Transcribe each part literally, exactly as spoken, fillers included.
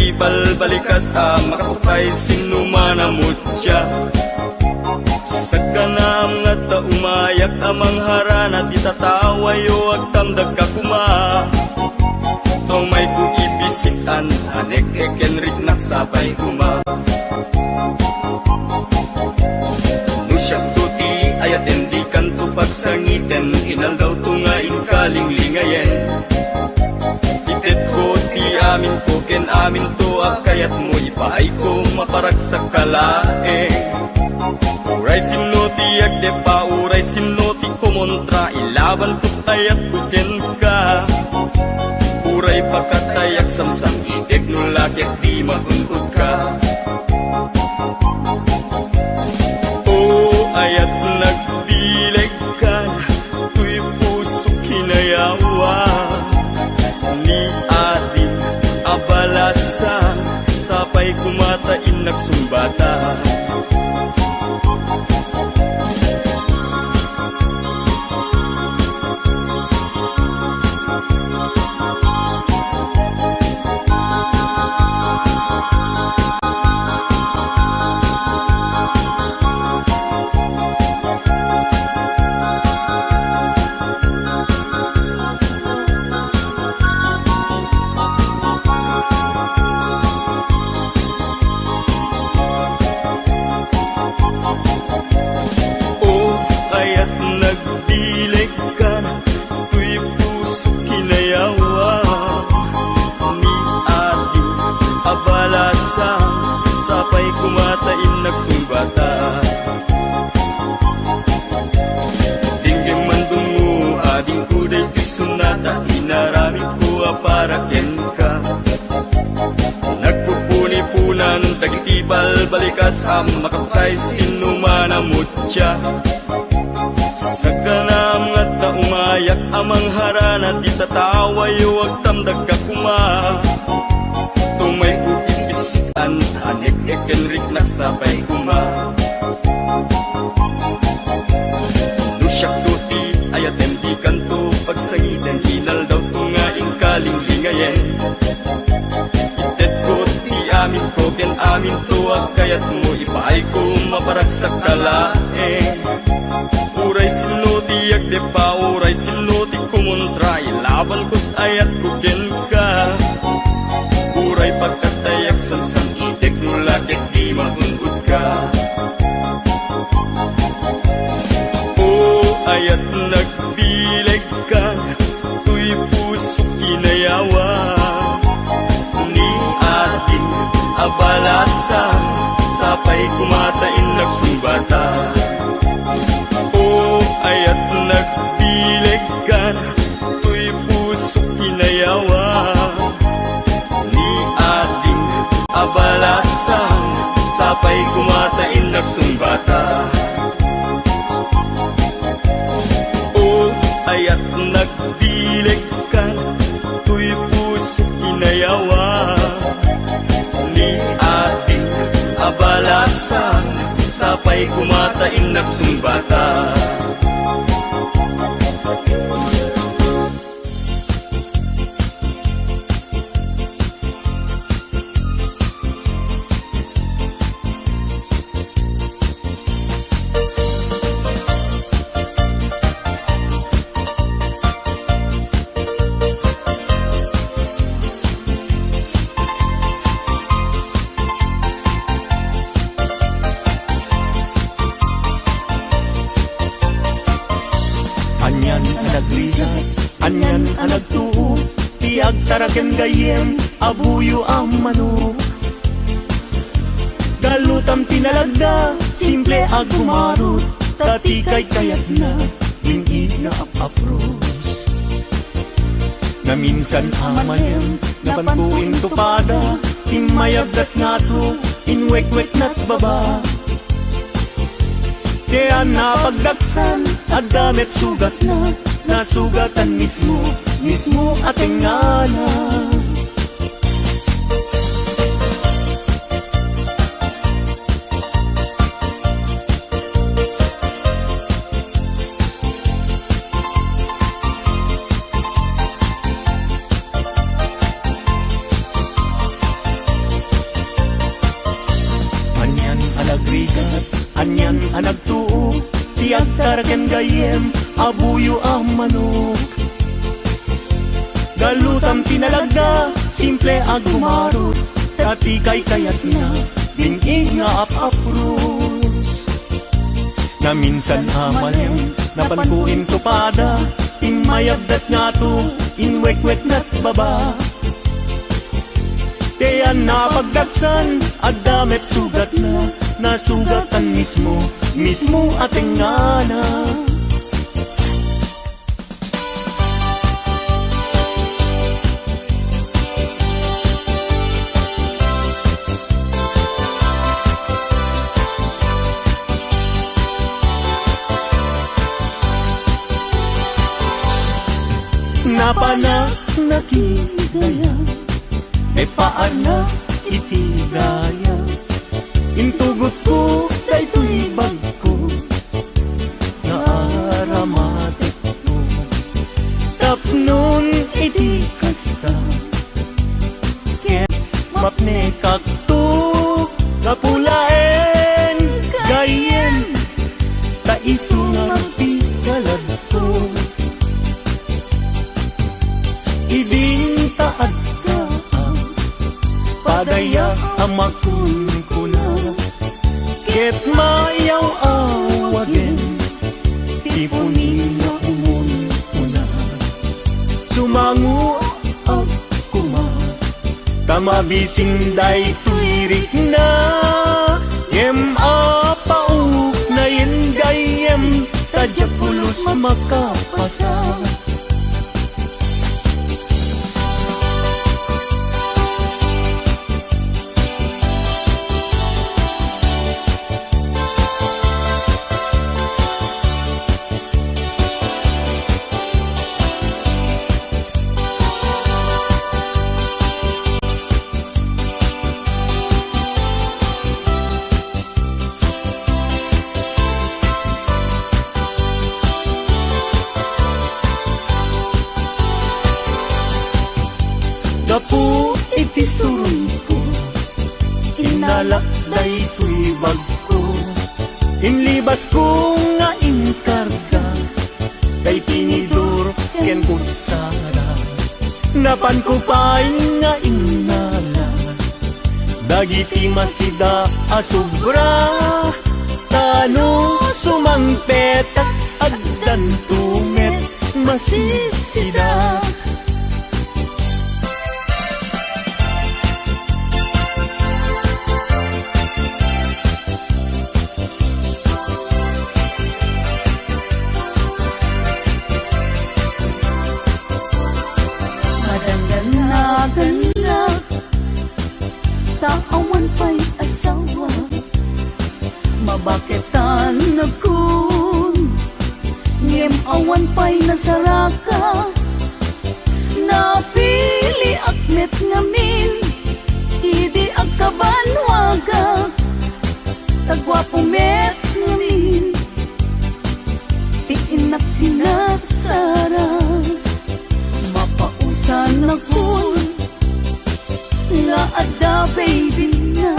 Ibalbalikas a makapatay sinno man a mutya. Saganaam nga adda umayak a mangharana ti tatawayo, agtamdagka koma. Tumayko ibisikan, anek-ek ken riknak sapay koma. No siakto ti ayaten, dikanto pagsangiten, inaldawto nga inkalinglingayen. Itedko ti aminko ken aminto a kayatmo, ipaayko, maparagsakka laeng. Uray sinno ti agdeppa, uray sinno ti kumontra, ilabanko ti ayatko kenka. Uray pakatayak samsam-itek no la ket di magun-odka. O ayat, nagbilegkan, toy pusok kinayawa. Ni adin a balasan, sapay koma ta innak sungbatan. O ayat, nagbilegkan, toy pusok kinayawa. Ni adin a balasan, sapay koma ta innak sungbatan. Denggem man dungngo, adingko daytoy sonata, inaramidko a para kenka. Nagpupunipunan dagiti balbalikas a makapatay sinno man a mutya. Saganaam nga adda umayak a mangharana ti tatawayo, agtamdagka koma. Tumayko ibisikan, anek-ek ken riknak sapay koma. No siakto ti ayaten, dikanto pagsangiten, inaldawto nga inkalinglingayen. Itedko ti aminko ken aminto a kayatmo, ipaayko, maparagsakka laeng. Uray sinno ti agdeppa, uray sinno ti kumontra, ilabanko ti ayatko kenka. Uray pagkatayak samsam-itek no la ket di magun-odka. O ayat, nagbilegkan, toy pusok kinayawa. Ni adin a balasan, sapay koma ta innak sungbatan. O ayat, nagbilegkan, toy pusok kinayawa. Ni adin a balasan, sapay koma ta innak sungbatan. O ayat, nagbilegkan, toy pusok kinayawa. Ni adin a balasan, sapay koma ta innak sungbatan. Anian a nagrigat, anian a nagtuo, ti agtara ken gayyem a buyo a manok. Galutam ti nalagda, simple a gumarot, ta ti kaykayatna, din-i naap-apros. Naminsan a manem, napanto intupada, ti mayagdat nga atlo, inwekweknat baba. Diay napagdaksan, adda met sugatna, nasugatan mismo, mismo a tengngana. Anian a nagrigat, anian a nagtuok, ti agtara ken gayyem a buyo a manok. Galutam ti nalagda, simple a gumarot, ta ti kaykayatna, bing-ig nga ap-apros. Naminsan a malem, napanko intupada, immayabdat ngato, inwekweknat baba. Ti ayan a pagdagsan, adda met sugatna, nasugatan mismo, mismo a tengngana. Napanak nakidaya, ipaarna iti daya. Intugotko daytoy bagko nga aramatekko. Tapnon iti kasta, ket mapnekakto, gapu laeng gayyem, ta isu nga agpikaladko. Idin ta agkaam, padaya a makunkuna, ket mayaw-awagen ti puni nga umunkuna. Sumangoak koma ta mabisin daytoy rikna, ngem apauknayen gayyem, ta diak pulos makapasa. Gapu iti surungko, innalak daytoy bagko. Inlibasko nga inkarga daytoy tinidor ken kutsara. Napanko pay nga innala dagiti masida a sobra, ta no sumangpetak, addanto met masisida. Madangdanagannak, ta awan pay asawa. Mabaketan nakon, ngem awan pay nasaraka. Napiliak met ngamin idi agkabanwagak, ta guapo met ngamin ti innak sinasara. Mapausanakon nga adda baby na.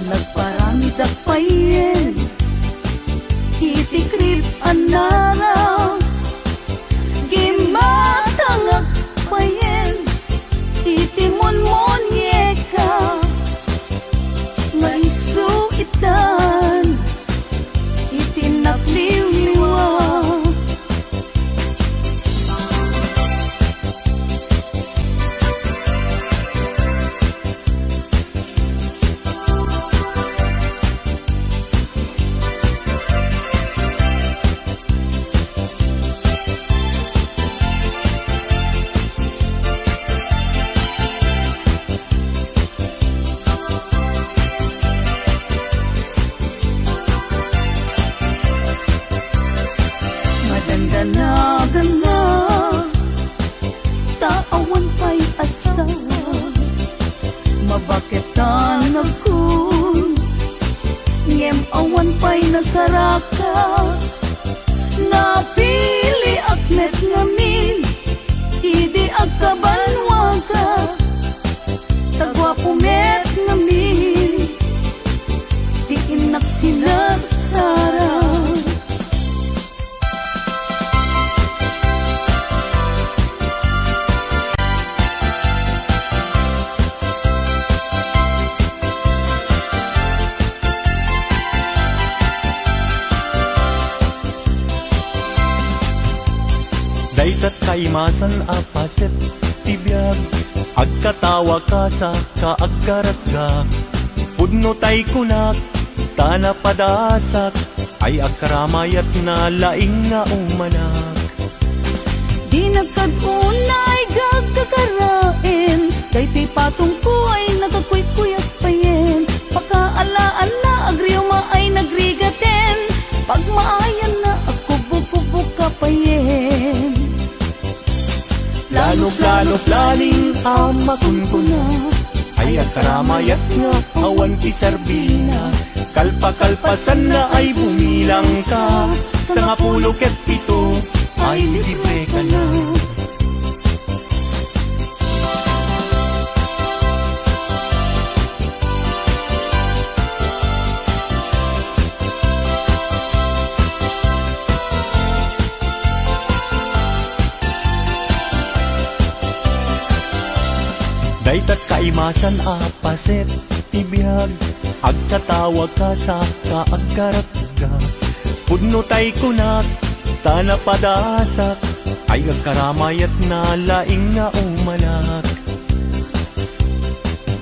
Nagparamidak payen iti krip a nara. Gimatangak payen iti munmonyeka nga isu itan iti nagliwliwa. Madandanagannak, ta awan pay asawa. Mabaketanakon, ngem awan pay nasaraka. Napiliak met ngamin idi agkabanwaka. Ta guapo met ngamin kaimasan a paset ti biag. Agkatawa ka sa ka agkaratgak. Pudno tay kunak, ta napadasak, ay agkaramayat na laing nga umanak. Dinak kad unay gagkakaraem, daytoy patongko ay nakakuykuyastayen. Pakaalaanna agriuma ay nagrigaten, pagmaayanna agkubukubok kapayen. Plano, plano, planning a makunkuna, ay agkaramayat nga awan ti serbina. Kalpakalpasanna ay bumilang ka, sangapulo ket pito ay libre ka na. Dayta kaimasan a paset ti biag, agkatawa ka sa ka agkaratgak. Pudno tay kunak, ta napadasak, ay agkaramayat na laing nga umanak.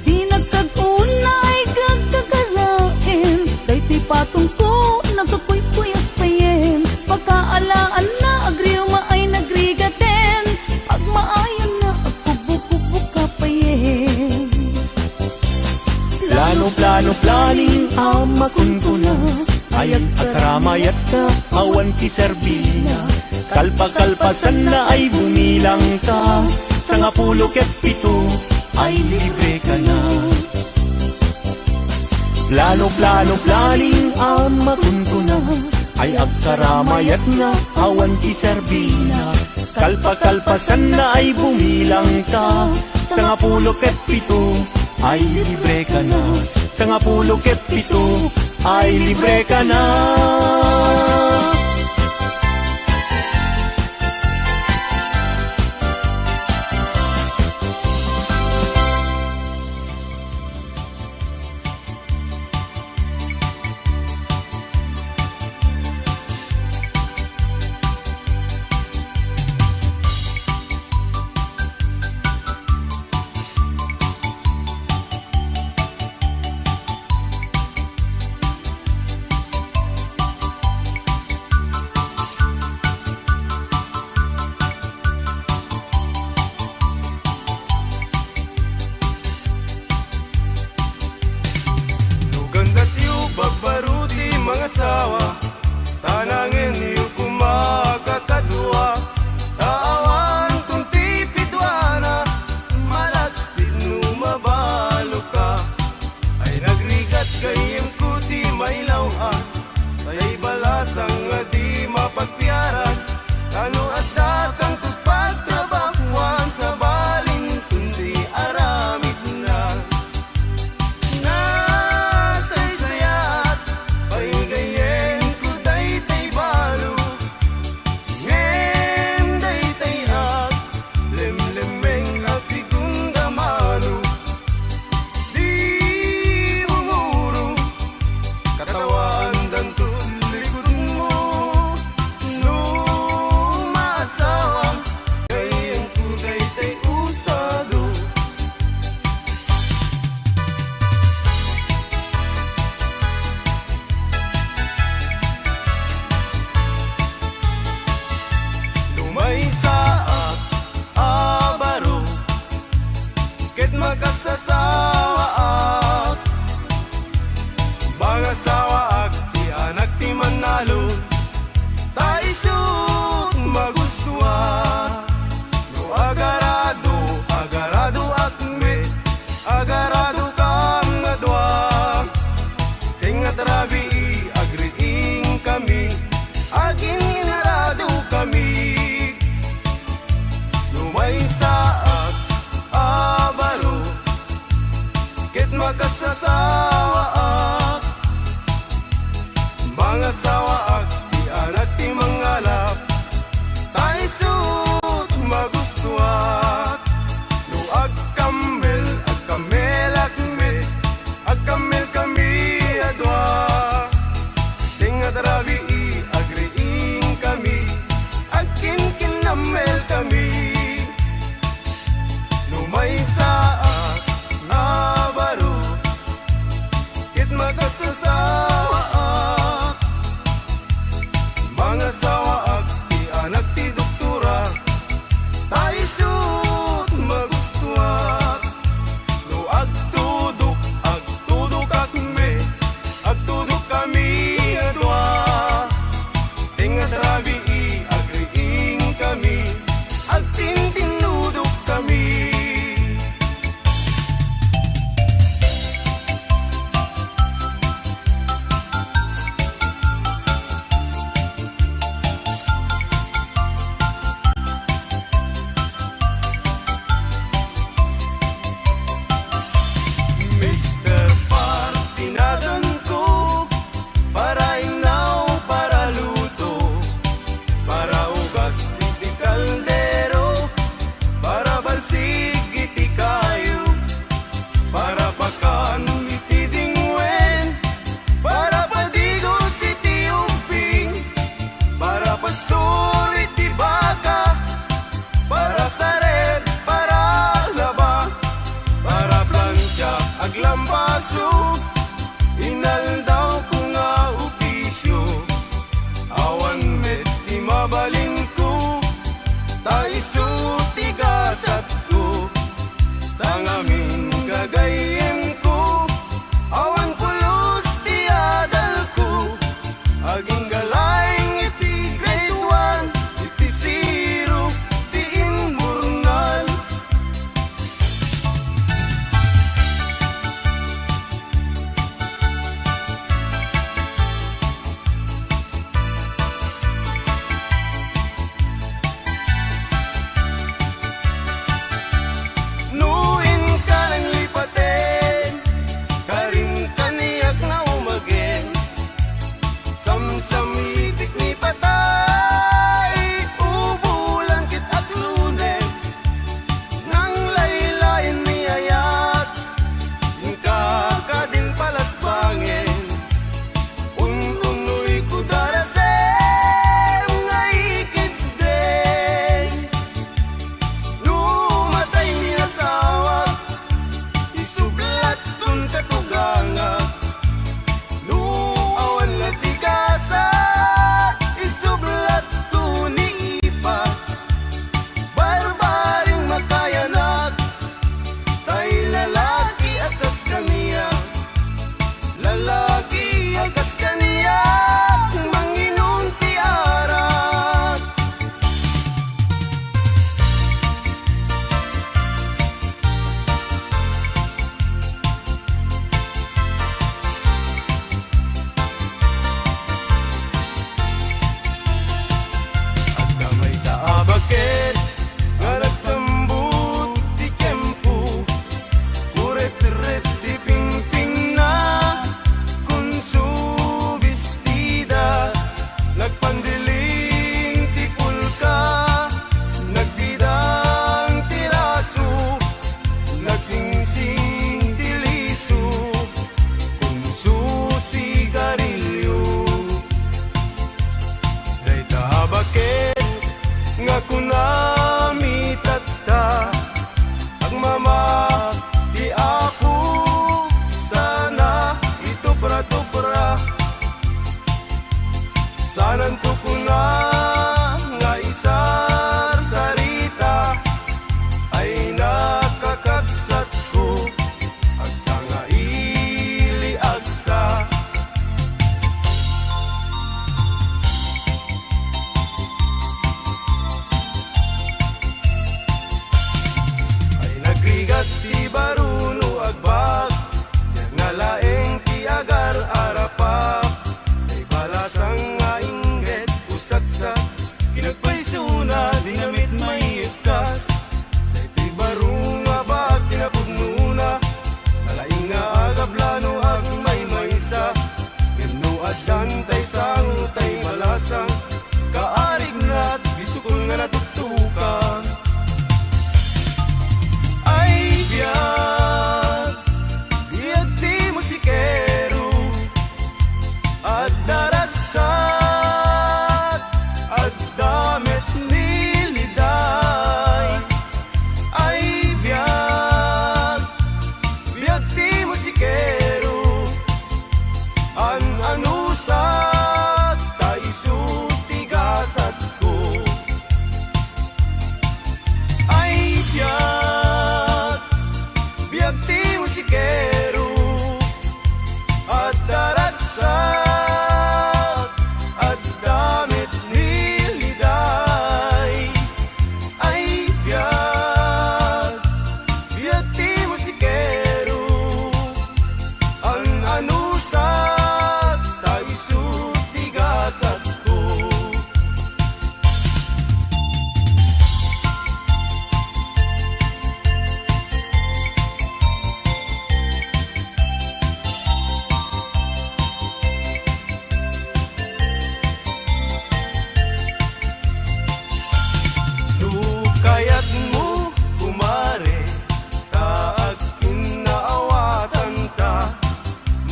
Dinak kad unay gagkakaraem, daytoy patongko nagkakuykuyas payen. Pakaalaanna agriuma ay nagrigaten, pagmaayanna agkubukubok kapayen. Plano, plano, planning a makunkuna, ay agkaramayat ka, awan ti serbina. Kalpakalpasanna ay bumilang ka, sangapulo ket pito ay libre ka na. Plano, plano, planning a makunkuna, ay agkaramayat nga awan ti serbina. Kalpakalpasanna ay bumilang ka, sangapulo ket pito ay libre ka na. Sangapulo ket pito ay libre ka na.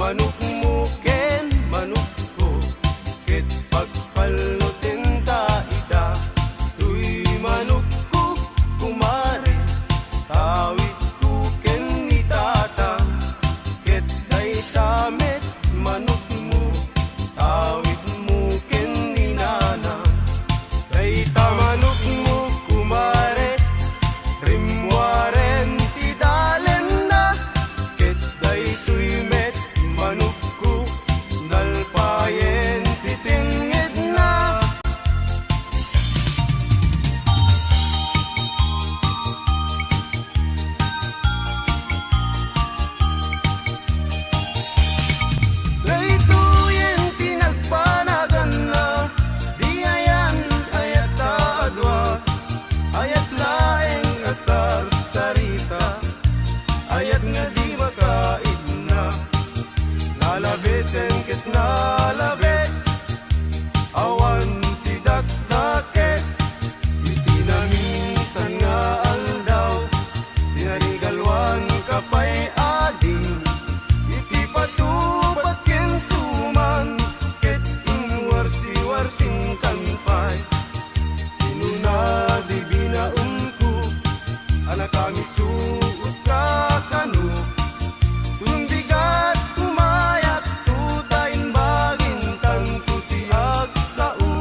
Manokmo ken manokko, ket pagpallutenta ida. Toy manokko, kumare, tawidko ken ni tata, ket dayta met manokmo, tawidmo ken ni nana. Dayta manokmo, kumare, rimmuaren ti dalenna, ket daytoy met manokko, nalpayen ti tengngedna. Daytoyen ti nagpanaganna, di ayan ayat a dua, ayat laeng a sarsarita, ayat nga di makaidna, nalabesen ket nalabes, awan ti dakdakes. Iti naminsan nga aldaw, pinarigaluanka pay ading, iti patubad ken suman, ket inwarsiwarsinkan pay. Kinuna di binaonko a nakangisuotka kano, tulong bigat kumayat, tuta imbagintanko ti agsao.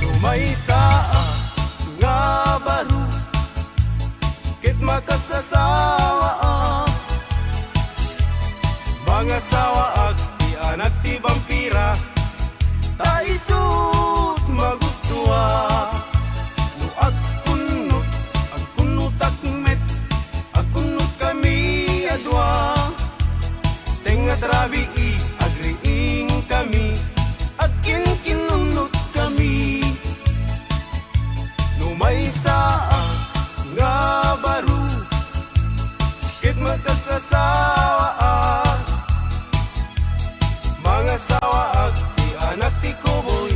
No maysa a nga baro, ket makasasawaak, mangasawaak ti anak ti bampira, ta isut' magustuak. No agkunnot, agkunnotak met, agkunnotkami a dua. Tengnga ti rabii, agriingkami, agkinkinunnotkami. No maysa a nga baro, ket makasasawaak, mangasawaak ti anak ti kuboy,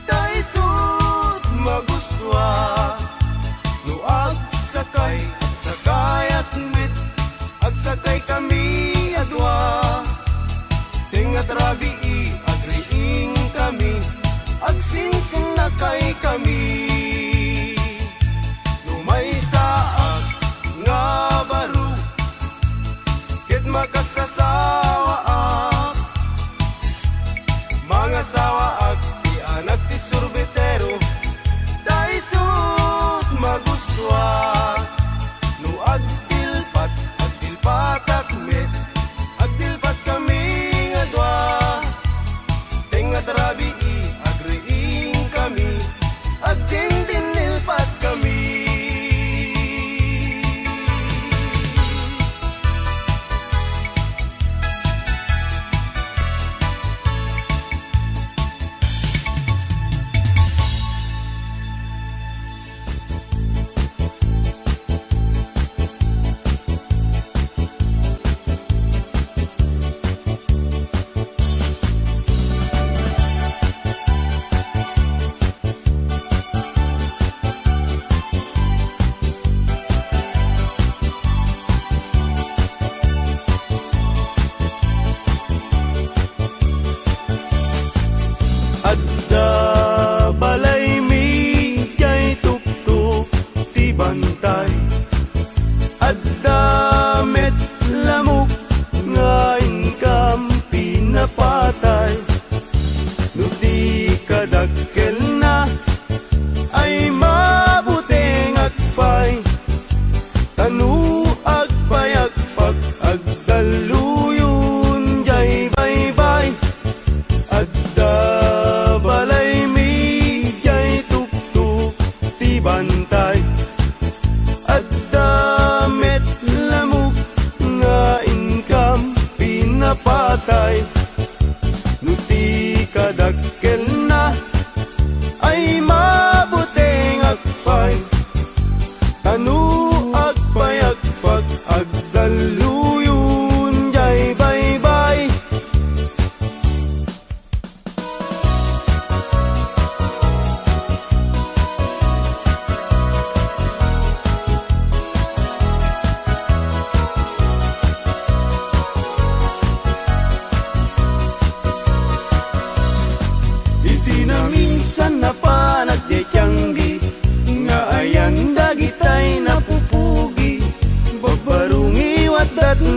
ta isut' magustuak. No agsakay, agsakayak met, agsakaykami a dua. Tengnga ti rabii, agriingkami, agsinsinnakaykami. No maysaak nga baro, ket makasasawaak, mangasawaak ti anak ti surbitero, ta isut' magustuak. No agtilpat, agtilpatak met, agtilpatkami nga dua. Tengnga ti rabii, agriingkami, agtintinnilpatkami. Adda balaymi diay tuktok ti bantay. Adda met lamok nga inkam pinapatay. No di kadakkelna ay mabutengak pay. Ta no agpayagpak, agdalluyon diay baybay. Adda balaymi diay tuktok ti bantay. Adda met lamok nga inkam pinapatay. No ti kadakkelna ay mabutengak pay. Ta no agpayagpak, agdalluyon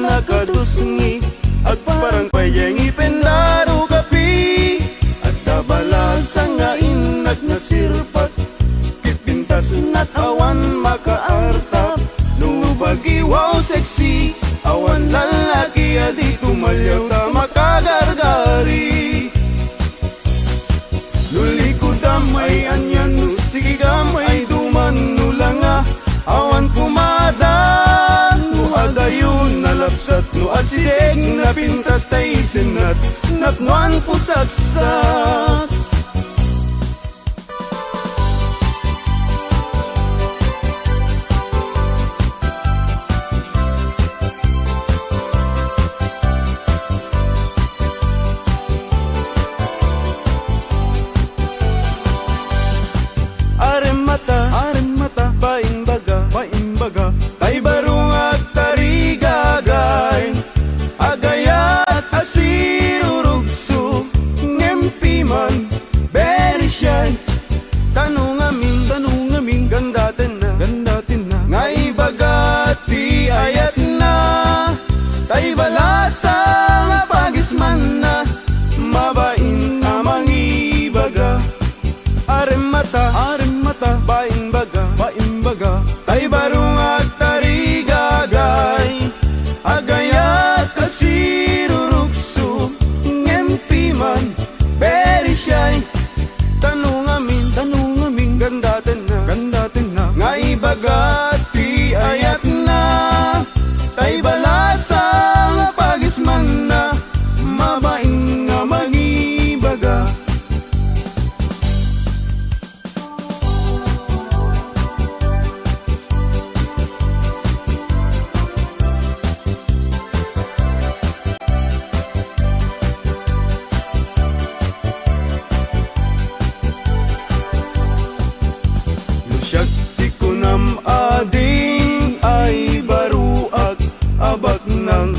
nakatusngi. Agparang pay diay ngipenna rugapi. Adda balasang nga innak nasirpat. Ket pintasnak awan makaartap. No bagiw a sexy, awan lallaki a di tumaliaw ta makagargari. No likudam ay anian, no sigigam ay duman, no langa, awan kumada. No adayo nalapsat, no asideg napintas ta isennat, napnoan pusaksat. Aremmata, aremmata, paimbaga, paimbaga, tay baro nga agtarigagay. Agayat a sirurugso, ngem piman, very shy. Tano ngamin, tano ngamin, gandatenna, gandatenna, nga ibaga ti ayatna. Tay balasang a pagismanna, mabain a mangibaga. Aremmata, aremmata, paimbaga, paimbaga, tay baro nga agtarigagay. Agayat a sirurugso, ngem piman, very shy. Tano ngamin, tano ngamin, gandatenna, gandatenna, nga ibaga ti ayatna. Tay balasang a pagismanna, mabain nga mangibaga. No siak ti kunam ading ay baroak a baknang,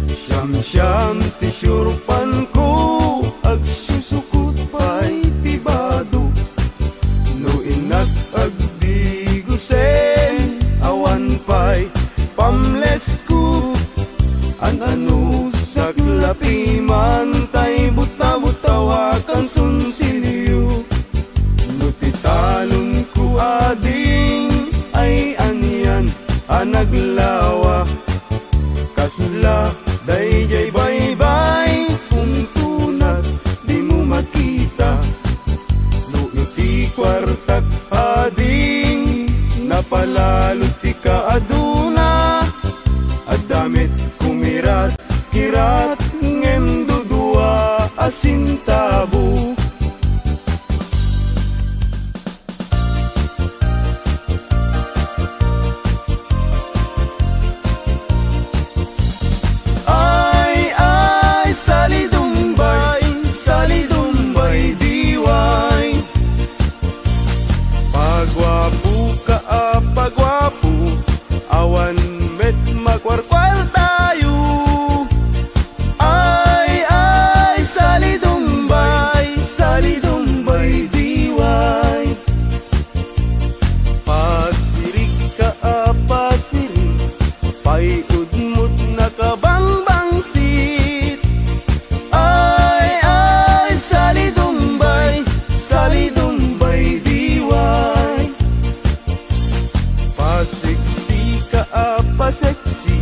siamsiam ti siurpanko, agsusukot pay ti bado. No innak agdigusen, awan pay pamlesko. An-ano saklapi man tay buta-butaw a kansunsilyo. No ti talonko ading ay anian a naglawa. Kasla daydiay baybay, umtunak, dimo makita. No iti kuartak ading, napalalo ti kaaduna. Adda met kumirat-kirat, ngem dudua a sentabo. Ay, ay, salidumbay, salidumbay, diway. Paguapoka a paguapo, awan met makuarkuartayo. Ay, ay, salidumbay, salidumbay, diway. Pasirika a pasirik, pay-udmot nakabangbangsit. Ay, ay, salidumbay, salidumbay, diway. Paseksika a paseksi,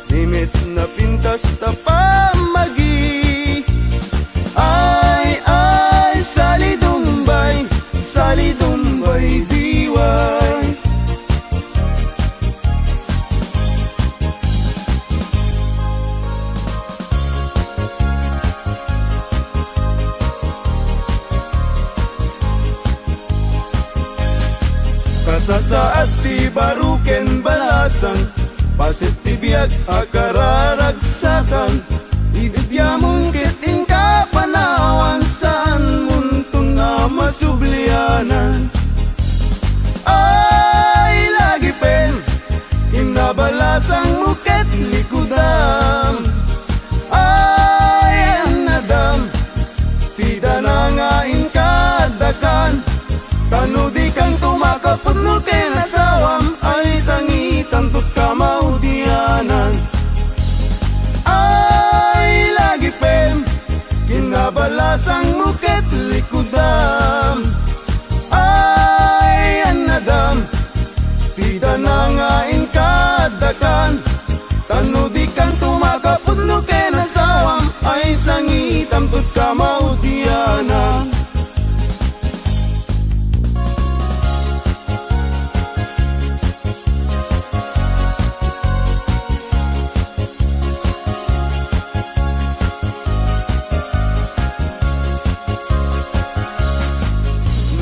di met napintas ta pammagi. Ay, ay, salidumbay, salidumbay, diway. Kasasaad ti baro ken balasang, paset ti biag a kararagsakan. Idi biamong ket inka panawan, saanmonton a masublianan. Ay, lagipen, kinnabalasangmo ket likudam. Ay, annadam, ti dana nga inka addakan. Ta no dikan kumakaput no ken asawam, ay sangitanto ti kamaudianan. ket likudam. Ay, annadam ti dana nga inkadakan. Tano dikan tumakapudno ken asawam, ay sangitam ket kamaudianam.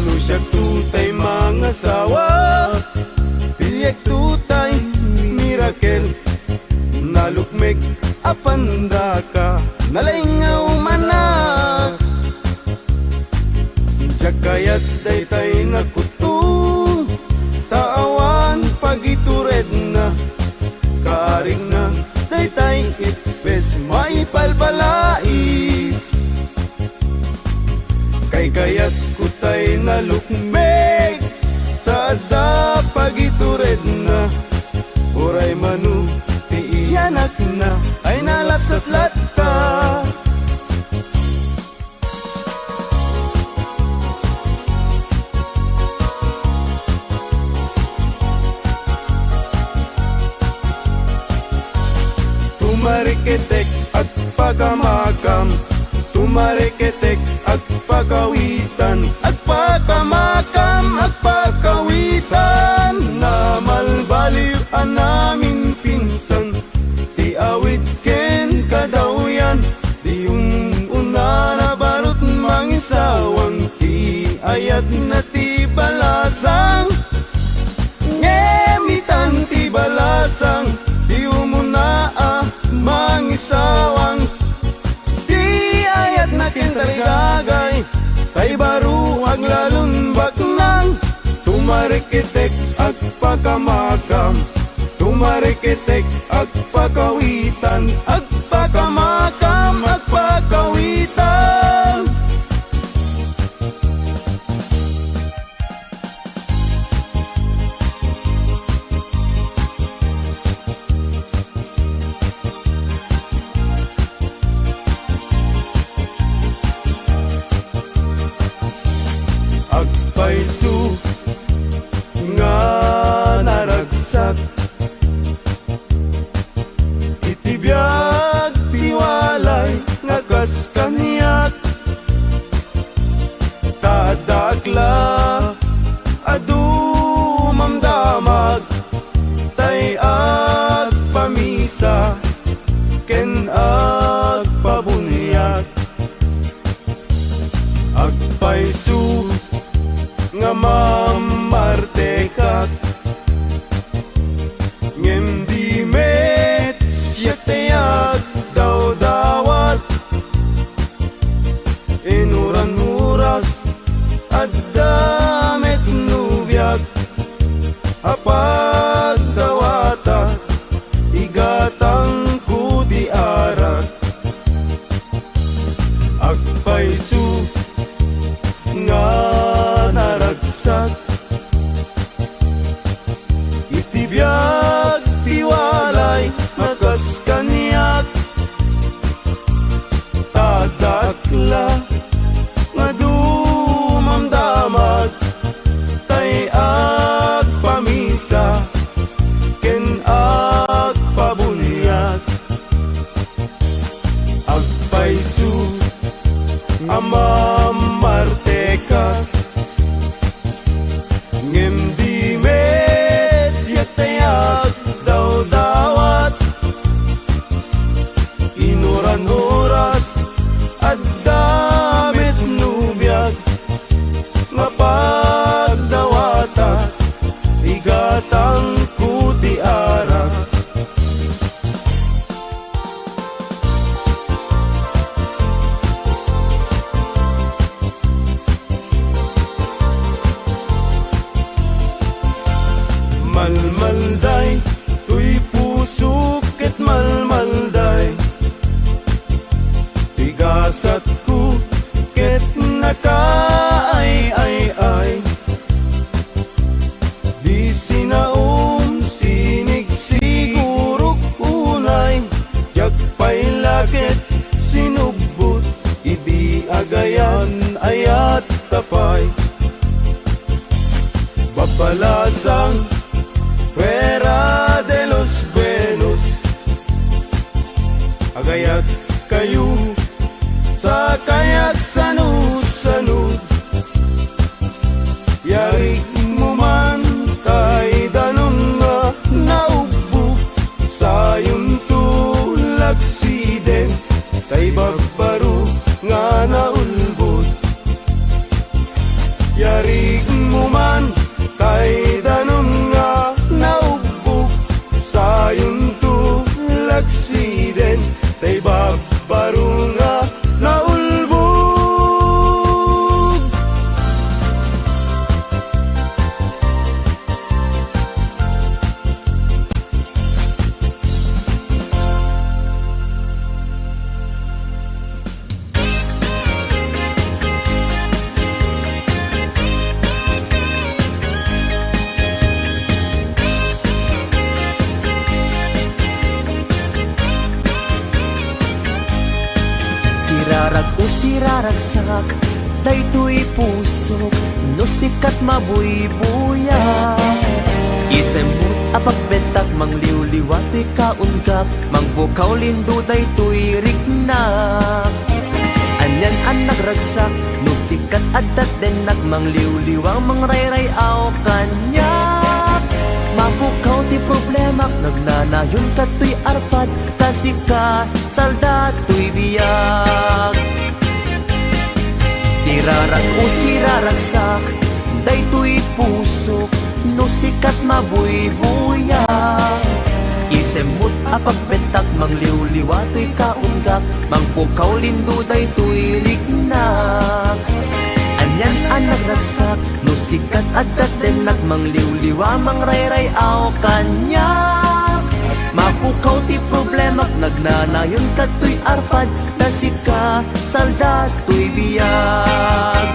No siak tutay mangasawa, piliek tutay mirakel. Nalukmek a pandaka, nalaing nga umanak. Diak kayat daytay nakutto, ta awan pagituredna. Kaarigna daytay ippes maipalpalais. Kaykayatko tay nalukmek, ta adda pagituredna. Uray mano ti iyanakna, ay nalapsat latta. Tumareketek, agpakamakam. Tumareketek, agpakawitan. Agpakamakam, agpakawitan. Namalbaliw a naminpinsan ti awit ken kadawyan. Di un-, unana barut mangisawang ti ayatna ti balasang. Ngem itan ti balasang, di umuna a mangisawang. Ti ayatna ken tarigagay, tay baro aglalon baknang. Tumareketek, agpakamakam. Tumareketek, agpakawitan. Agpakamakam, agpakawitan. Agpayso nga naragsak iti biag ti walay nga kas kaniak. Ta adda akla a dumamdamag, tay agpamisa ken agpabuniag. Agpayso nga mammartekak, ngem di met siak ti agdawdawat. Inuran oras, adda met nobiak a pagdawata, igatangko ti arak. Agpayso nga naragsak iti biag ti walay nga kas kaniak. Ta adda akla nga dumamdamag, tay agpamisa ken agpabuniag. Agpayso a mammartekak, ngem di met siak ti agdawdawat. Inuran oras, adda met nobiak nga pagdawata, igatangko ti arak. Malmalday toy pusok ket malmalday ti gasatko ket nakaay-ay-ay. Di sinaom sinigsigurok unay, diak pay la ket sinubbot idi agayan Balasang, fuera de los buenos. Agayat kayo sa kayat sanu-sanu. Yarig mo man tay danum nga naubbog, sayon to laksiden tay babbaro nga naulbod. Yarig mo man tay danum nga naubbog, sayon to laksiden tay babbaro nga naulbod. Sirarag o siraragsak, daytoy pusok, no sikat mabuybuyak. Isemmo a pagbentak, mangliwliwa toy kaunggak, mangpukaw lindo daytoy riknak. Anian a nagragsak, no sikat adda dennak, mangliwliwa mangrayray-aw kaniak. Mapukaw ti problemak, nagnanayon kadtoy arpad, ta sika salda toy biag. Sirarag o siraragsak, daytoy pusok, no sikat mabuybuyak. Isemmo a pagbentak, mangliwliwa toy kaunggak, mangpukaw lindo daytoy riknak. Anian a nagragsak, no sikat adda dennak, mangliwliwa mangrayray-aw kaniak. Mapukaw ti problemak, nagnanayon kadtoy arpad, ta sika salda toy biag.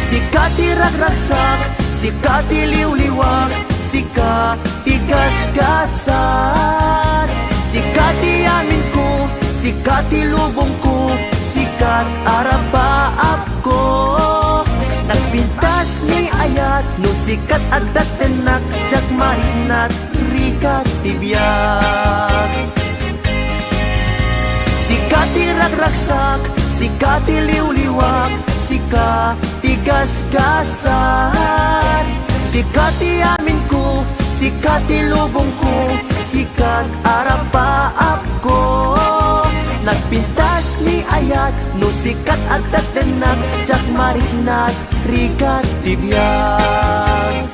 Sika ti ragragsak, sika ti liwliwak, sika ti gasgasat. Sika ti amin ko, sika ti lubong ko, sika ti arapaap ko. Nagpintas ni ayat, no sika adda dennak, diak mariknat, rika ti biag. Sika ti ragragsak, sika ti liwliwak, sika ti gasgasat. Sika ti amin ko, sika ti lubong ko, sika ti arapaap ko. Nagpintas ni ayat, no sika adda dennak, diak mariknat, rika ti biag.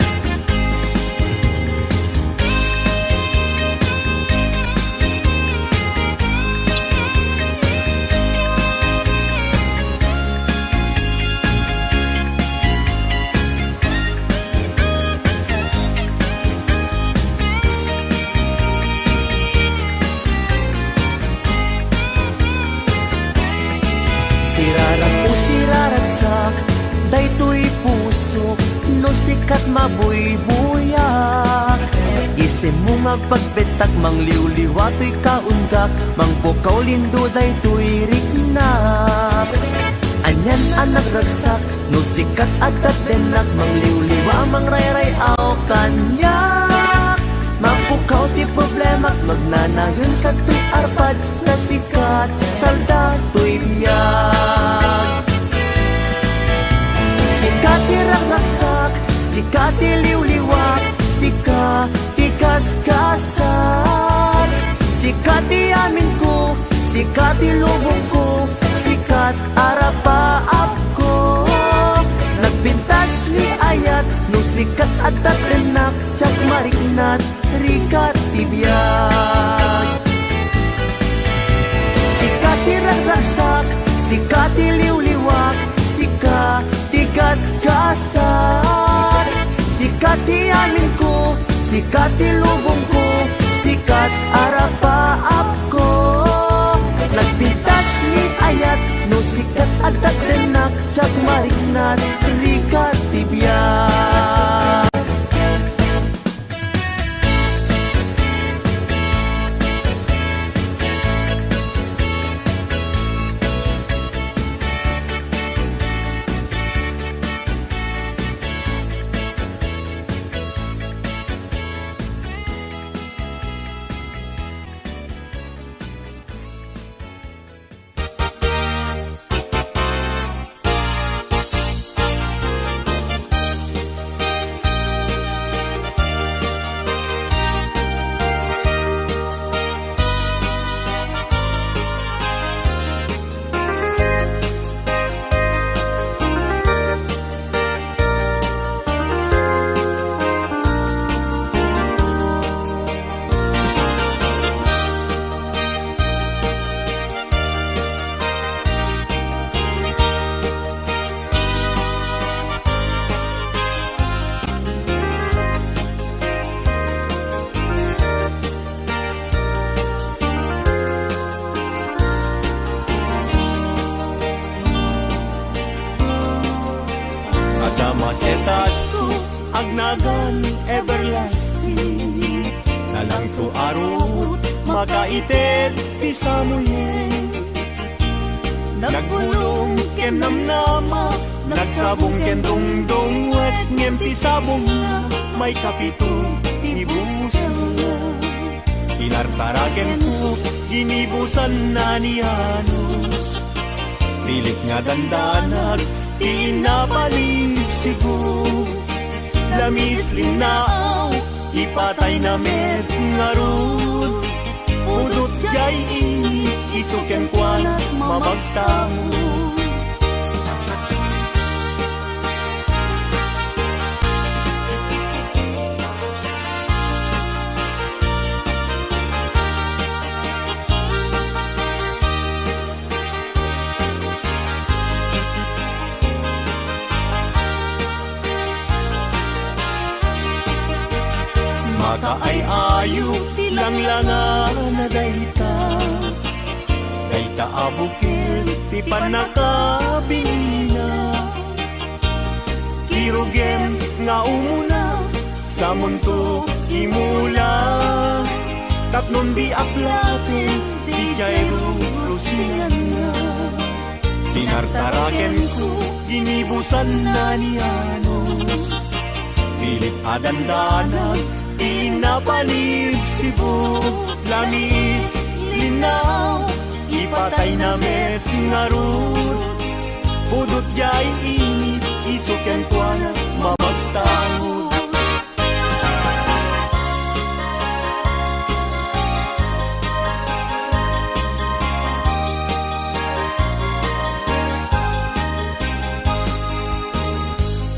Sirarag o siraragsak, daytoy pusok, no sikat mabuybuyak. Isemmo nga agpagbentak, mangliwliwa toy kaunggak, mangpukaw lindo daytoy riknak. Anian a nagragsak, no sikat adda dennak, mangliwliwa mangrayray-aw kaniak. Mapukaw ti problemak, nagnanayon kadtoy arpad, ta sika ti salda toy biag. Sika ti ragragsak, sika ti liwliwak, sika ti gasgasat. Sika ti amin ko, sika ti lubong ko, sika ti arapaap ko. Nagpintas ni ayat, no sika adda dennak, diak mariknat, rika ti biag. Sika ti ragragsak, sika ti liwliwak, sika ti gasgasat. Sika ti amin ko, sika ti lubong ko, sika ti arapaap ko. Nagpintas ni ayat, no sika adda dennak, diak mariknat, rika ti biag. Gan everlasting. Nalangto a ruot, makaited ti samuyen. Nagbulong ken namnama, nagsabong ken dungdungwet, ngem ti sabongna, maikapito ti busangna. Inartarakenko, ginibusanna ni Janos. Pilit nga dandanag ti inapalibsibo. Lamis, linnaaw, ipatayna met ngarud. Pudot jay ini, isu kenkuana mabagtang. Makaay-ayo ti langlangana dayta. Dayta a bukel ti pannakabinina. Kirugem nga umuna, samonto imula. Tapno di aplaten, di jay rurusinganna. Inartarakenko, ginibusanna ni Janos. Pilit a dandanag ti inapalibsibo. Lamis, linnaaw, ipatayna met ngarud. Pudot jay ini, isu kenkuana mabagtang.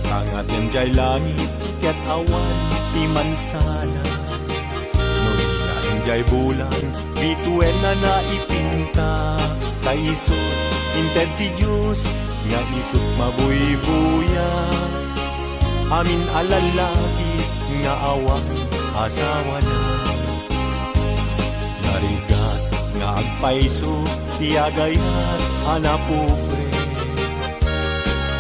Tangatem jay langit ket awan ti mansana. No dina enjay bulan, bituenna naipinta. Ta isu, inted ti Dios, nga isut mabuybuya. Amin a lallaki nga awan asawana. Narigat nga agpayso ti agayat a napobre.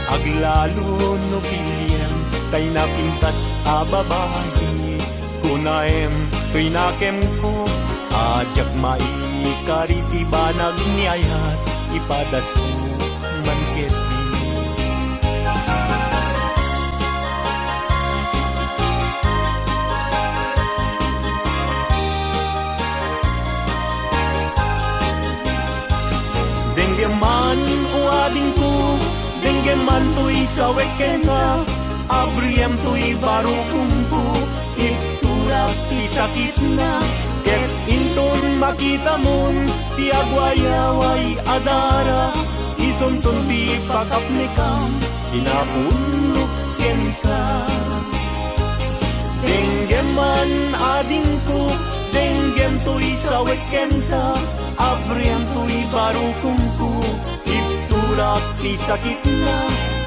Aglalo no piliem tay napintas a babai. Kunaem toy nakemko a diak maikari ti banag ni ayat, ipadasko man ketdi. Denggem man, o adingko, denggem man toy sawek kenka, abriem toy barukomko, iturak ti sakitna, ket inton makitamon ti agwayaway a dara, isunton ti pakapnekam, inapudnok kenka. Denggem man, adingko, denggem toy sawek kenka, abriem toy barukomko, iturak ti sakitna,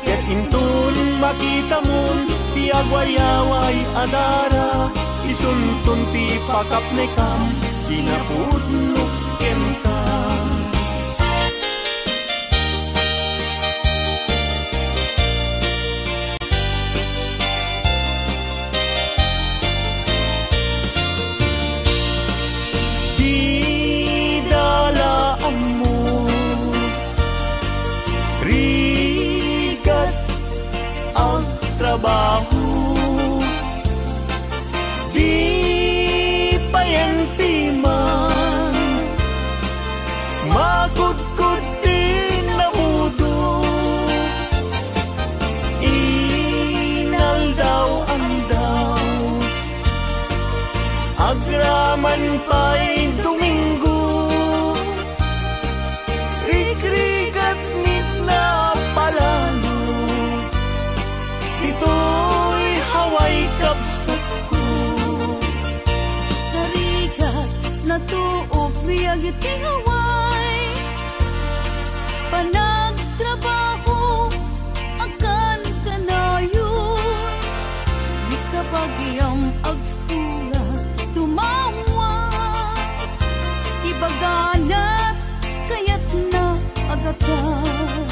ket inton makitamon ti agwayaway a dara, isunton ti pakapnekam, inapudnok kenka. Dida la ammo, rigat agtrabaho. Di payen piman makudkod ti nabudo. Inaldaw-aldaw, agraman pay Domingo. Rikrigat met napalalo, ditoy Hawaii kabsatko. Narigat, natuok biag iti Hawaii. Panagtrabaho, agkankanayon. Ni kabagiam agsurat, tumawag. Ibagana, kayatna a gatad.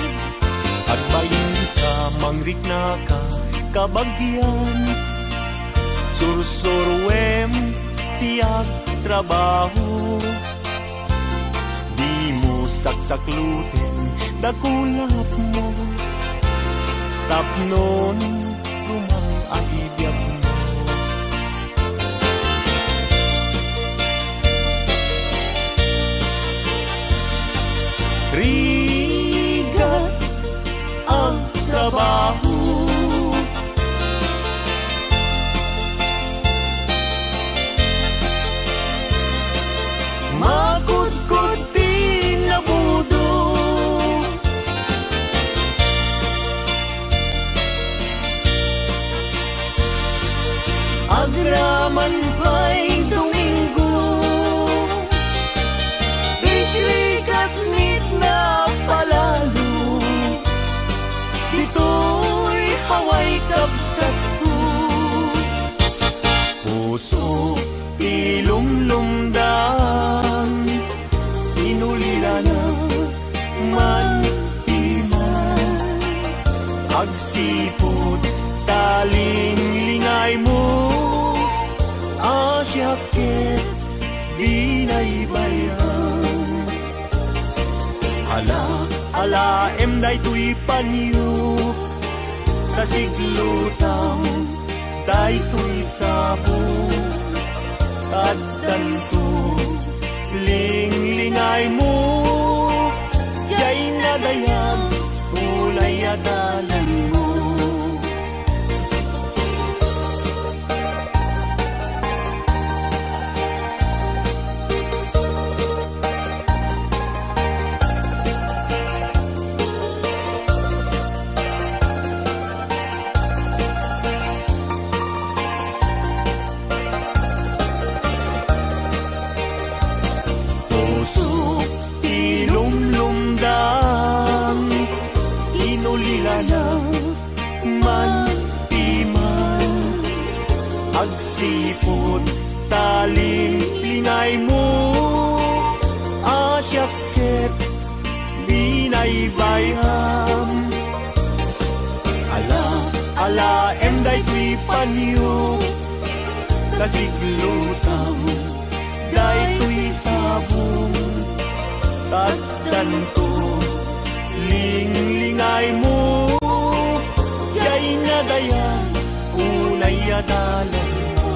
Agbainka, mangriknaka, kabagian. Sursuruem ti agtrabaho. Dimo saksakluten dakulapmo. Tapnon rumang a ibiagmo. Rigat agtrabaho. Makudkod ti nabudo. Agraman pay Domingo, rikrikatmit na palalo. Ditoy Hawaii, kabsatko. Puso ti lumlumdam, inulilana man ti man. Agsipud ta linglingaymo, a siak ket binaybayan. Ala, alaem daytoy panyo, ta siglutam daytoy sabong. Addanto, linglingaymo, diay nadayag, ulay a dalanmo. Puso ti lumlumdam, inulilana man ti man. Agsipud ta linglingaymo, a siak ket binaybayam. Ala, alaem daytoy panyo, ta siglutam daytoy sabong. Addanto, linglingaymo, diay nadayag, ulay a dalanmo.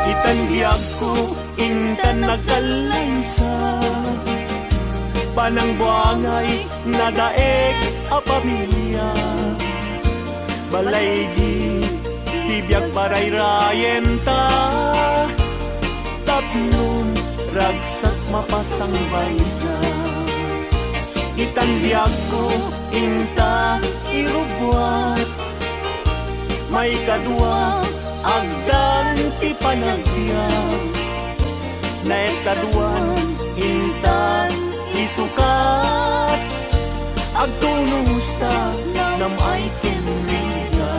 Itan biagko, intan agkallaysa, panangbuangay nadaek a pamilia. Balaygi ti biag parayrayenta, tapno ragsak mapasangbayta. Itan biagko inta irubbuat, maikadua, agdan ti panagbiag. Naesaduan, intan isukat, agtunosta nam-ay ken Rita.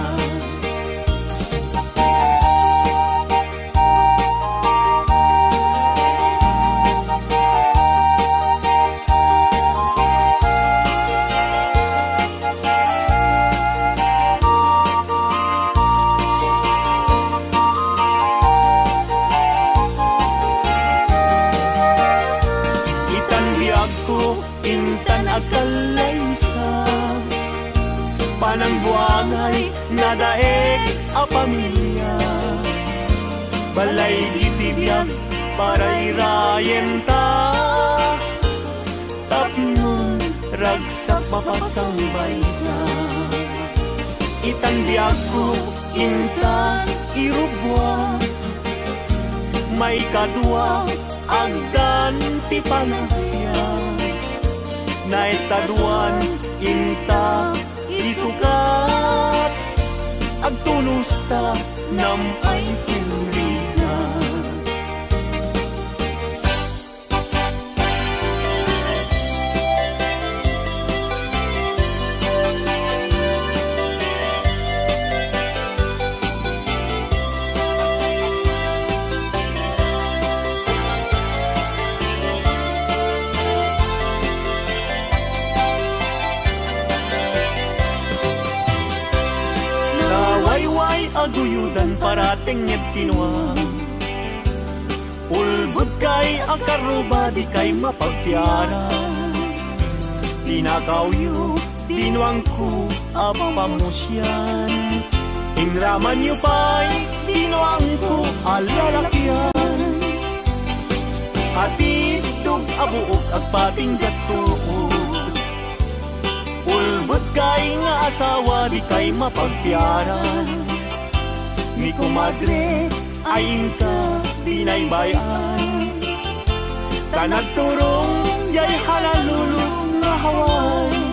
Itan biagko, intan agkallaysa, panangbuangay nadaek a pamilia. Balaygi ti biag parayrayenta, tapno ragsak mapasangbayta. Itan biagko, inta irubbuat, maikadua, agdan ti panagbiag. Naesaduan, inta isukat, agtunosta nam-ay ken Rita. Way aguyodan, paratengnged ti nuam. Ulbodkay a karruba, dikay mapagtiaran. Tinakawyo ti nuangko a pamusian. Inramanyo pay ti nuangko a lalakian. Atiddog a buok, agpatingga tuod. Ulbodkay nga asawa, dikay mapagtiaran. Ni komadre, ay inka binaybay-an. Ta nagturong jay Honolulu nga Hawaii.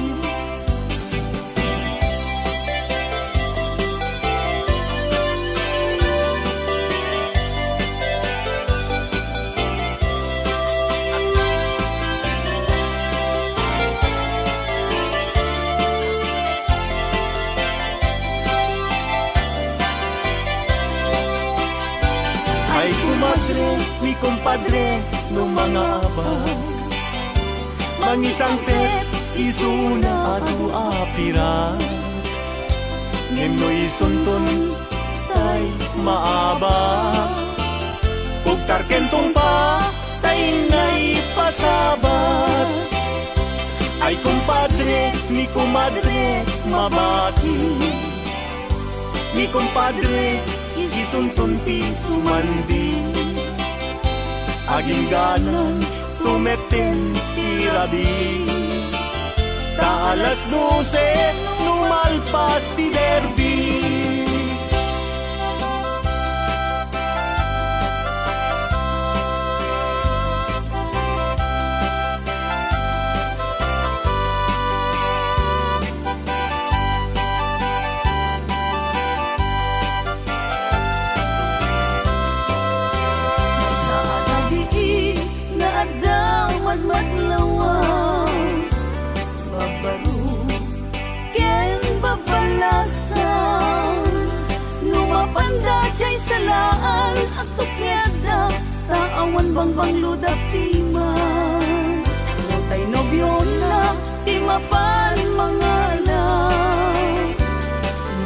Ay, komadre, ni kompadre, no mangabak, mangisangpet isuna adu a pirak. Ngem no isunton tay maabak, pugtarken tungpa tay naipasabat. Ay, kompadre, ni komadre, mabati. Ni kompadre, isunton ti sumandi. Agingganan, tumetten ti rabii. Ta alas dose no malpas ti derby. Sa adadi nga adda madmadlawan, babaro ken babalasan, no mapanda jay salaan, agtukiadda ta awan bangbangloda ti man. No tay nobiona, ti mapan mangala,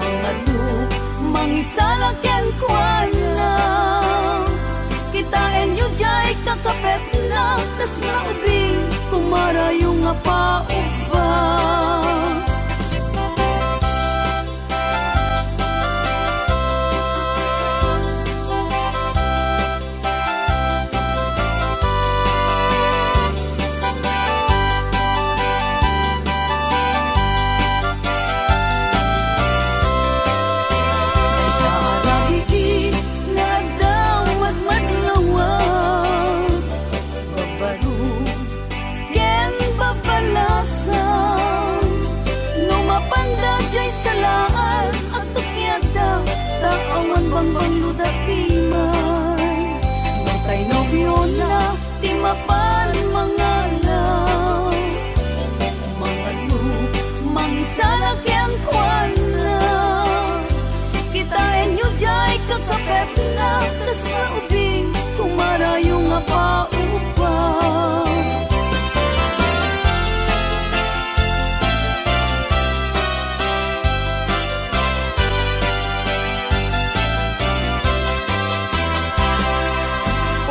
mangalo, mangisala kenkuana. Kitaenyo jay kakapetna, kas nga ubing, kumarayo nga paubba. Sa adadi nga adda madmadlawan, babaro ken babalasan, no mapanda jay salaan, agtukiadda ta awan bangbangloda ti man. No tay nobiona, ti mapan mangala, mangalo, mangisala kenkuana. Kitaenyo jay kakapetna, kas nga ubing, kumarayo nga paubba.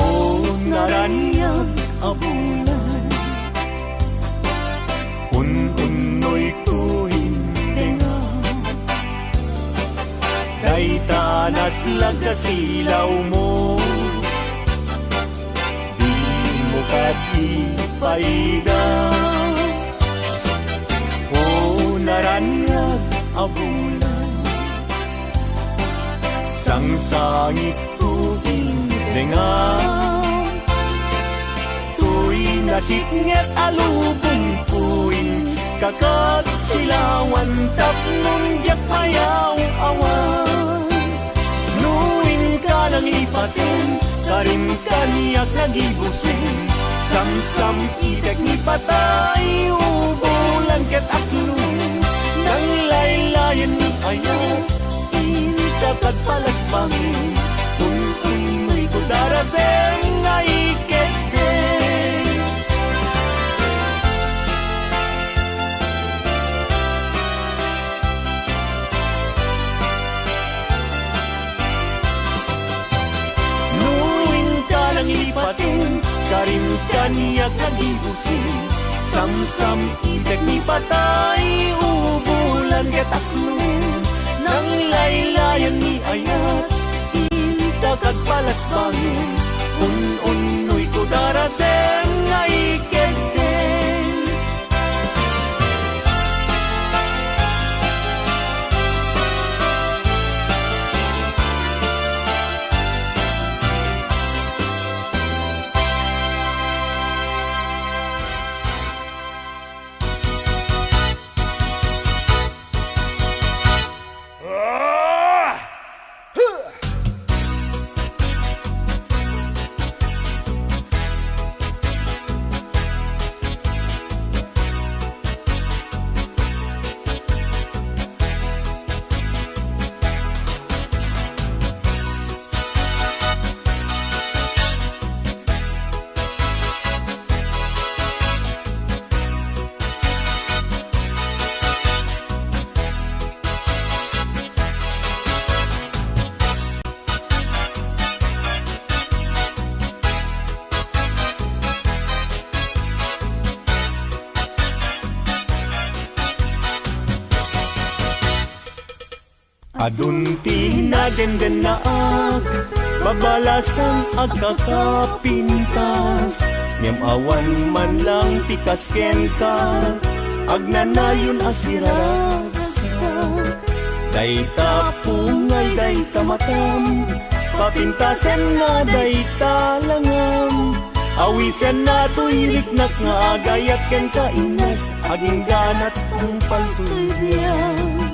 O naraniag a bulan, un-unnoyko indenga. Dayta naslag a silawmo, dimo ket ipaida. O naraniag a bulan, sangsangitko indenga. Toy nasipnget a lubongko inka ket silawan tapno diak mayaw-awan. No inka nanglipaten, karim kaniak nagibusen, samsam-itek ni patay, ubulan ket aklon, nanglaylayen ni ayat, inka kad palasbangen, un-unnoyko darasem nga ikedde. Arim kaniak nga gibusi, samsam-itek ni patay, ubulan ket aklo. Nanglaylayan ni ayat, inta kagpalasbangen, un-unnoy ko darasem nga ikedden. Adun ti nadendennaan, babalasan agkakapintas, ngem awan man lang ti kas kenka, agnanayon a siraragsak. Dayta pungay, dayta matam, papintasen nga dayta langam. Awisenna toy riknak nga agayat kenka, Ines, agingganat tungpal toy biag.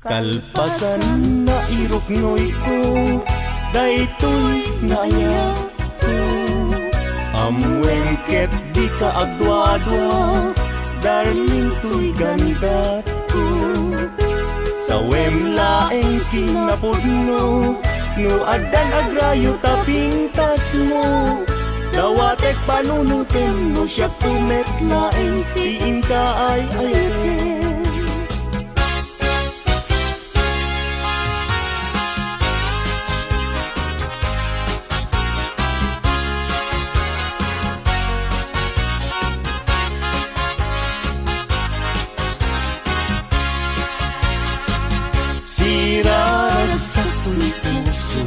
Kalpasan nga iruknoyko, daytoy nga ayatko. Ammoem ket dika agduadua, darling, toy gandatko. Sawem laeng kinapudno, no addan agrayo ta pintasmo. Dawatek panunotem no siakto met laeng ti inka ay-ayaten. Siraragsak toy puso,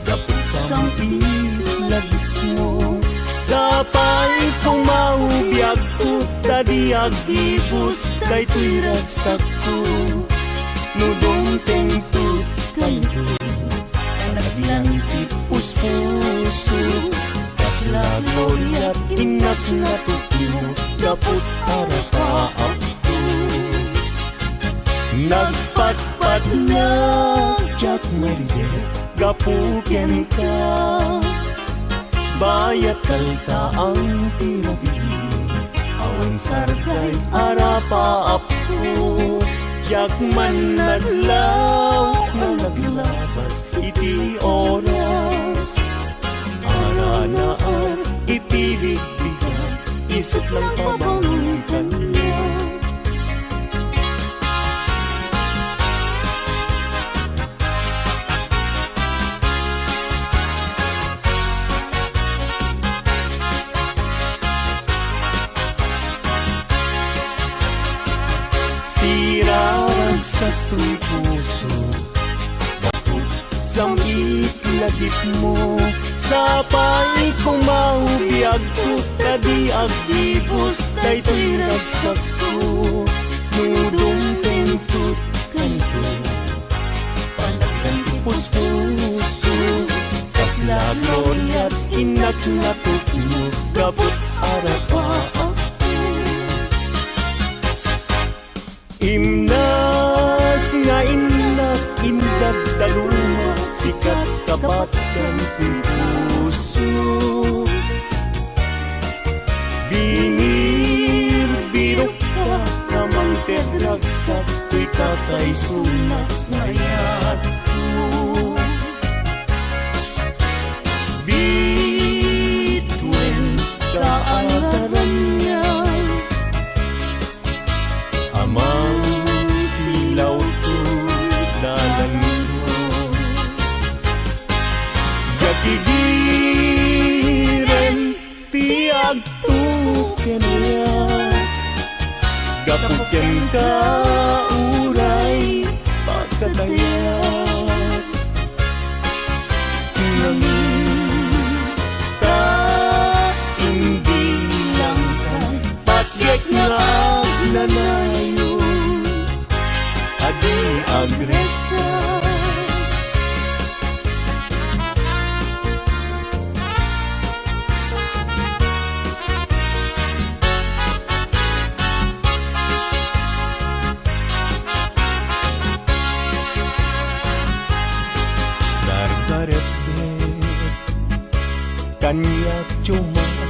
gapu sam-it lagipmo. Sapay koma biagko, ta di aggibus daytoy ragsakko. No dumtengto kayto, panagbian ti puspuso. Kasla gloriat innak natupno, gaput arapaapko. Nagpatpatna diak mairibet gapu kenka. Bayat kaltaang ti rabii, awan sardayt arapaapko. Diak man nadlaw a naglabas iti oras, aranaak iti bigbigan, isut lang pabangon kaniak. Siraragsak toy puso, gapu sam-it lagipmo. Sapay koma biagko, ta di aggibus daytoy ragsakko. No dumtengto kayto, panagbian ti puspuso. Kasla gloriat innak natupno, gaput arapaapko. Imnas nga innak indaddaluma, sikat kapat daytoy puso. Binirbirokka nga mangted ragsak toy kakaisunak nga ayatko. Bituen Pigiren ti agtuken aya, gapu kenka uray pakadayak. Nangita, imbilangka, patgek nga agnanayon a di agresa. Dardaretdet, kaniak diay umapan.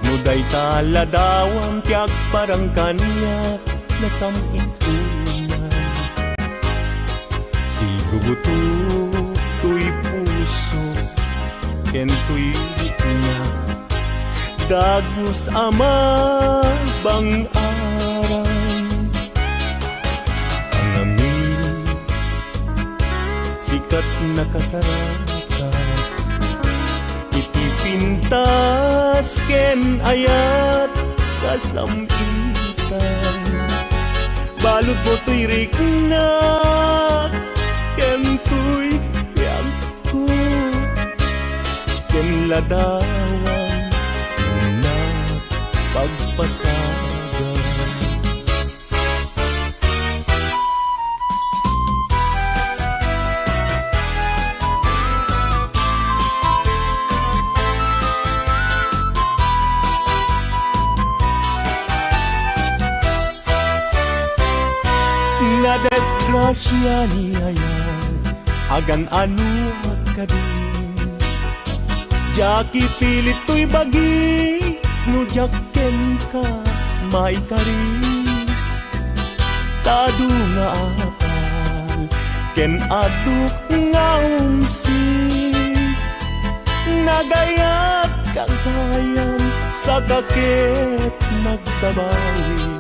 No dayta ladawam ti agparang kaniak, nasam-it unay. Sigugutok toy puso ken toy butngak, dagus a mabang-aran. Angamin, sika ti nakasarakan iti pintas ken ayat kasam-itan. Baludmo toy rikna ken toy biagko, ken ladawam nga pagpasagan. Nadisgrasianak, agan-anoak kadi. Diak ipilit toy bagi no diak kenka maikari. Ta adu nga apal ken adu nga umsi, nagayat gagayam, saka ket nagbabawi.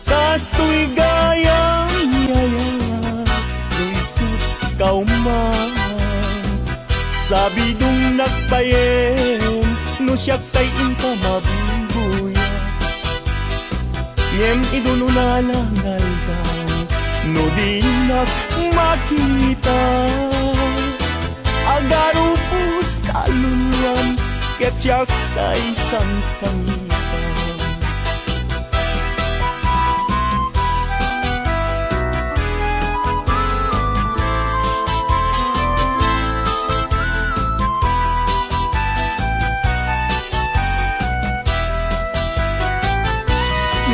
Kastoy gayam, yaya, no isut' kauma. Sabidongnak payen no siak tay inka mabuybuya. Ngem idun unana nga aldaw, no dinak makita, agarupos ta alluam ket siak tay sangsangitan.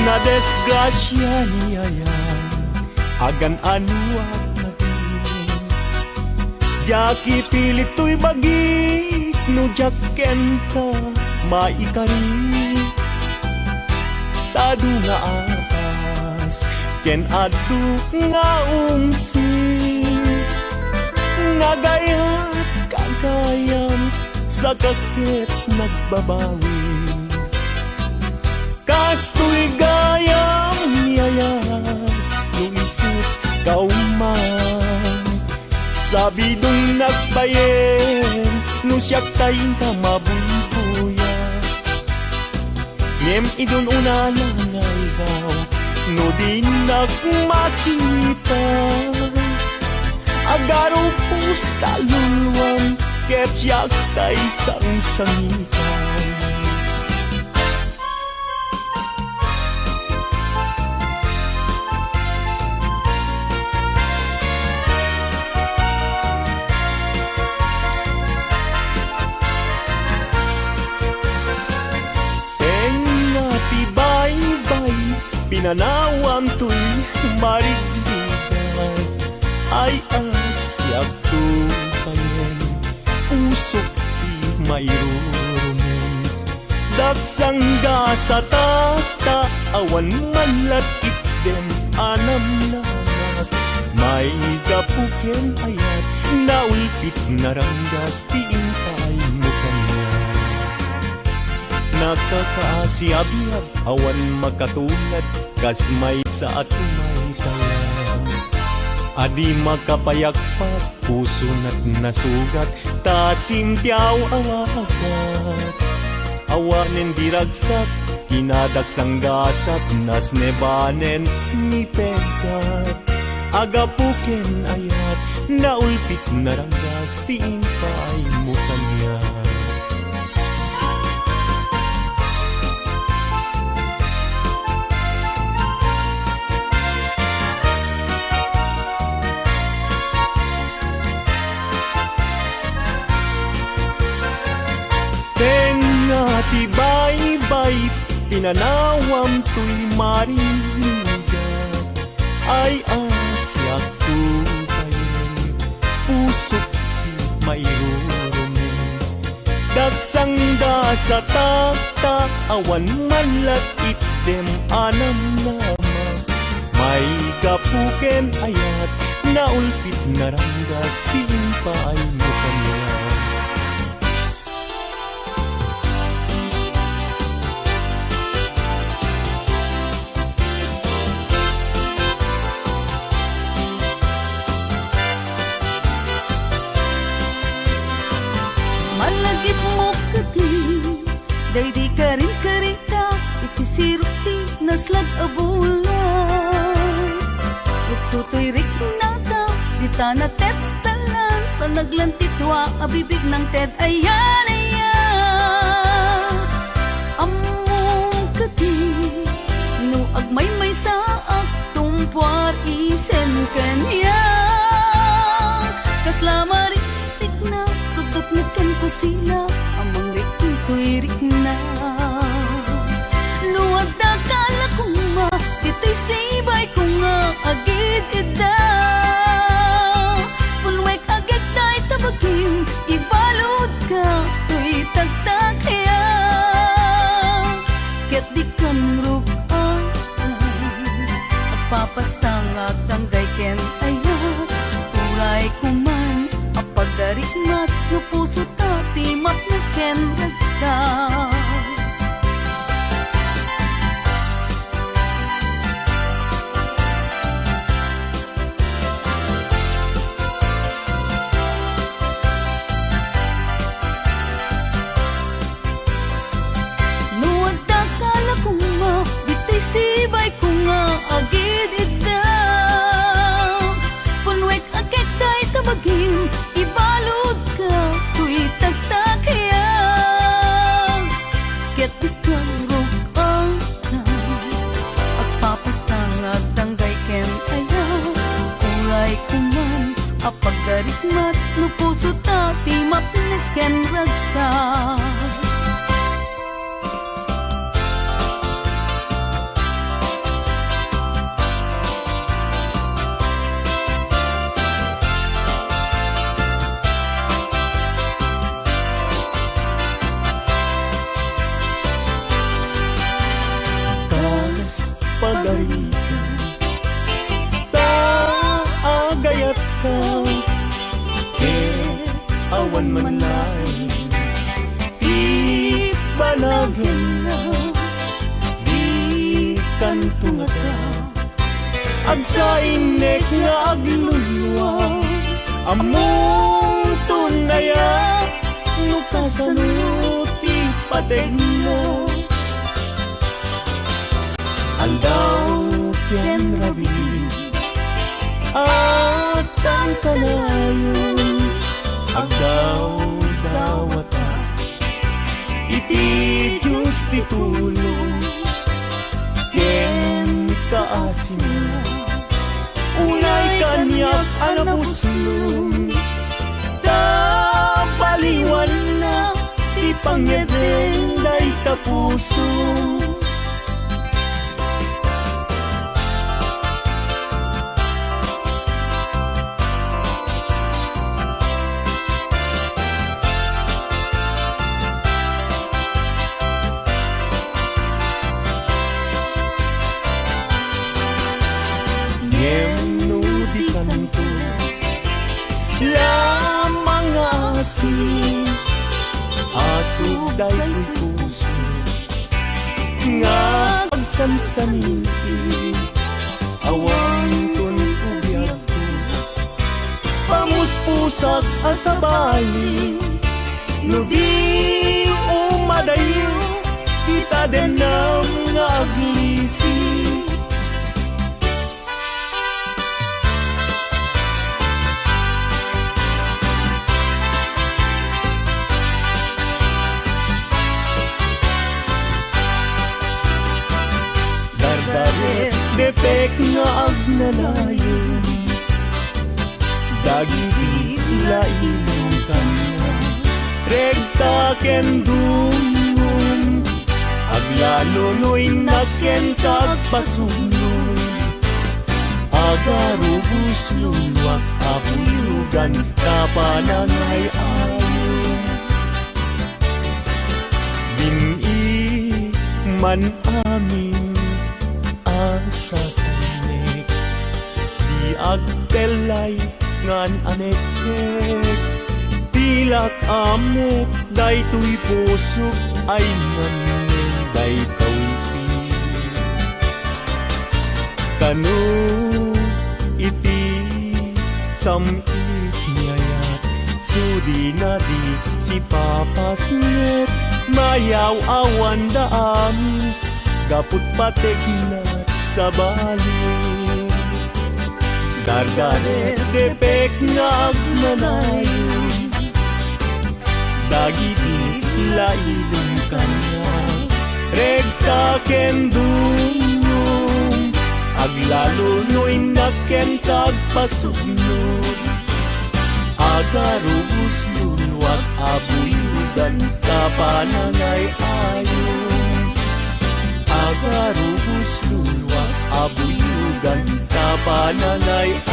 Nadisgrasianak, agan-anoak kadi. Diak ipilit toy bagi no diak kenka maikari. Ta adu nga apas ken adu nga umsi, nagayat gagayam, saka ket nagbabawi. Kastoy gayam, yaya, no isut' kauma. Sabidongnak payen no siak tay inka mabuybuya. Ngem idun unana nga aldaw, no dinak makita, agarupos ta alluam ket siak tay sangsangitan. Tengnga ti baybay, pinanawam toy marigrigat. Ay, a, siakto payen, pusok ti mairurumen. Daksang gasata ta awan man la ti itdem a namnama. Maigapu ken ayat, naulpit naranggas ti intay mo kaniak. Nakakaasiabiag, awan makatulad, kas maysa a tumaytayab. A di makapayagpat, pusona't nasugat, ta sintiaw a wagat. Awanen di ragsak, kinadaksang gasat, nasnebanen ni peggat. Agapu ken ayat, naulpit naranggas ti impaaymo kaniak. Tengnga ti baybay, pinanawam toy marinigat. Ay, a siak, tubay, pusok ti mairurumi. Daksangda sa taktak, awan man lat itdem a namnama. Maigapu ken ayat, naulpit naranggas ti impaaymo kaniak. Malagipmo kadi, daydi karinkarita, iti sirok ti naslag a bulan. Rukso toy riknata, dita natettelan, ta naglantitua a bibig nang ted ayan, ayan. Ammom kadi, no agmaymaysaak, tumpuar isen kaniak. Kasla marikna, sudot na ken kusina, a mangrikna toy rikna. No adda kala koma, ditoy sibayko nga agid-idda. Punwek agek dayta bagim, ibaludka toy tagtagayam. Ket dikan rug-an, agpapastang agdanggay ken ayat. Uray koman a pagdarikmat, no pusota ti mapnek ken ragsak. No adda kala koma, ditoy sibayko nga agid-idda. Punwek agek dayta bagim, ibaludka toy tagtagayam. Ket dikan rug-an, agpapastang agdanggay ken ayat. Uray koman a pagdarikmat, no pusota ti mapnek ken ragsak. Kas pagarigan, ta agayatka, ket awan man laeng ti panagenna, dikanto ngata agsainek nga aglulua. Ammomton aya no kasano ti pategna? Aldaw ken rabii, agkankanayon, agdawdawata iti Dios ti tulong ken kaasina. Unay kaniak a nabuslon, ta baliwanna ti pangngedeng dayta puso. Ngem no dikanto lamang nga asi, aso daytoy puso. sak a sabali. No di umadayo, ita denam nga aglisi. Dardaret depek nga agnanayon dagiti laing kaniak. Regta ken dumngom, aglalunoynak ken agpasugno. Agarubusluluak a buyogan ta panangay-ayo. Bin-i man amin a sasanek, di agtellay ngan anekkek. Tilak amok daytoy pusok ay nanneng daytoy pi. Kano iti sam-it ni ayat, sudina di sipapasnek, mayaw-awanda amin, gaput pateknak sabali. Dardaret depek nga agnanayon dagiti lailem kaniak. Regta ken dumngom, aglalunoynak ken agpasugno. Agarubusluluak a buyogan ta panangay-ayo. Agarubusluluak a buyogan ta panangay-ayo.